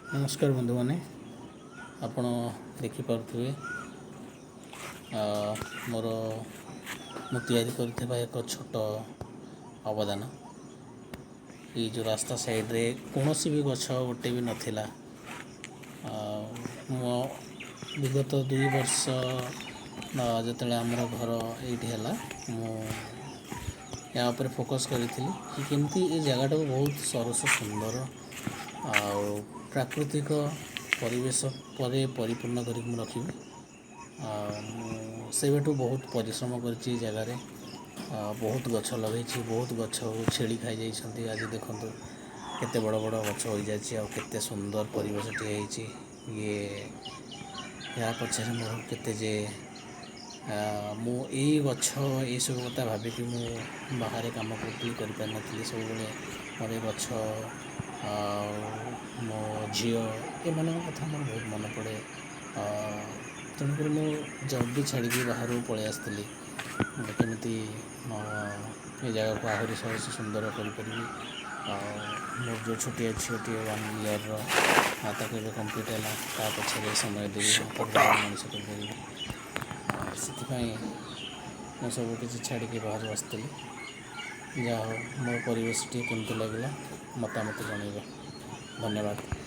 ନମସ୍କାର ବନ୍ଧୁମାନେ, ଆପଣ ଦେଖିପାରୁଥିବେ ମୋର ମୁଁ ତିଆରି କରିଥିବା ଏକ ଛୋଟ ଅବଦାନ। ଏଇ ଯେଉଁ ରାସ୍ତା ସାଇଡ଼ରେ କୌଣସି ବି ଗଛ ଗୋଟେ ବି ନଥିଲା। ମୁଁ ବିଗତ 2 ବର୍ଷ ଯେତେବେଳେ ଆମର ଘର ଏଇଠି ହେଲା, ମୁଁ ଏହା ଉପରେ ଫୋକସ୍ କରିଥିଲି କି କେମିତି ଏ ଜାଗାଟାକୁ ବହୁତ ସରସ, ସୁନ୍ଦର ଆଉ ପ୍ରାକୃତିକ ପରିବେଶ ପରେ ପରିପୂର୍ଣ୍ଣ କରିକି ମୁଁ ରଖିବି। ଆଉ ମୁଁ ସେବେଠୁ ବହୁତ ପରିଶ୍ରମ କରିଛି। ଏ ଜାଗାରେ ବହୁତ ଗଛ ଲଗେଇଛି। ବହୁତ ଗଛ ଛେଳି ଖାଇଯାଇଛନ୍ତି। ଆଜି ଦେଖନ୍ତୁ କେତେ ବଡ଼ ବଡ଼ ଗଛ ହୋଇଯାଇଛି ଆଉ କେତେ ସୁନ୍ଦର ପରିବେଶଟିଏ ହେଇଛି ଇଏ। ଏହା ପଛରେ ମୋର କେତେ ଯେ ମୁଁ ଏଇ ଗଛ ଏଇସବୁ କଥା ଭାବିକି ମୁଁ ବାହାରେ କାମ କରୁଥିଲି, କରିପାରିନଥିଲି। ସବୁବେଳେ ମୋର ଏ ଗଛ ଆଉ ମୋ ଝିଅ, ଏମାନଙ୍କ କଥା ମୋର ବହୁତ ମନେ ପଡ଼େ। ତେଣୁକରି ମୁଁ ଜବ୍ ବି ଛାଡ଼ିକି ବାହାରକୁ ପଳେଇ ଆସିଥିଲି, କେମିତି ଏ ଜାଗାକୁ ଆହୁରି ସରସ ସୁନ୍ଦର କରିପାରିବି। ଆଉ ମୋର ଯେଉଁ ଛୋଟିଆ ଝିଅଟିଏ 1 ଇୟର୍ର, ତାକୁ ଏବେ କମ୍ପ୍ଲିଟ୍ ହେଲା, ତା ପଛରେ ସମୟ ଦେବି ଆଉ ତାକୁ ସେପଟ ଭଲ ମଣିଷ କରିପାରିବି। ସେଥିପାଇଁ ମୁଁ ସବୁ କିଛି ଛାଡ଼ିକି ବାହାରୁ ଆସିଥିଲି। ଯାହା ହଉ, ମୋ ପରିବେଶଟି କେମିତି ଲାଗିଲା ମତାମତ ଜଣାଇବେ। ଧନ୍ୟବାଦ।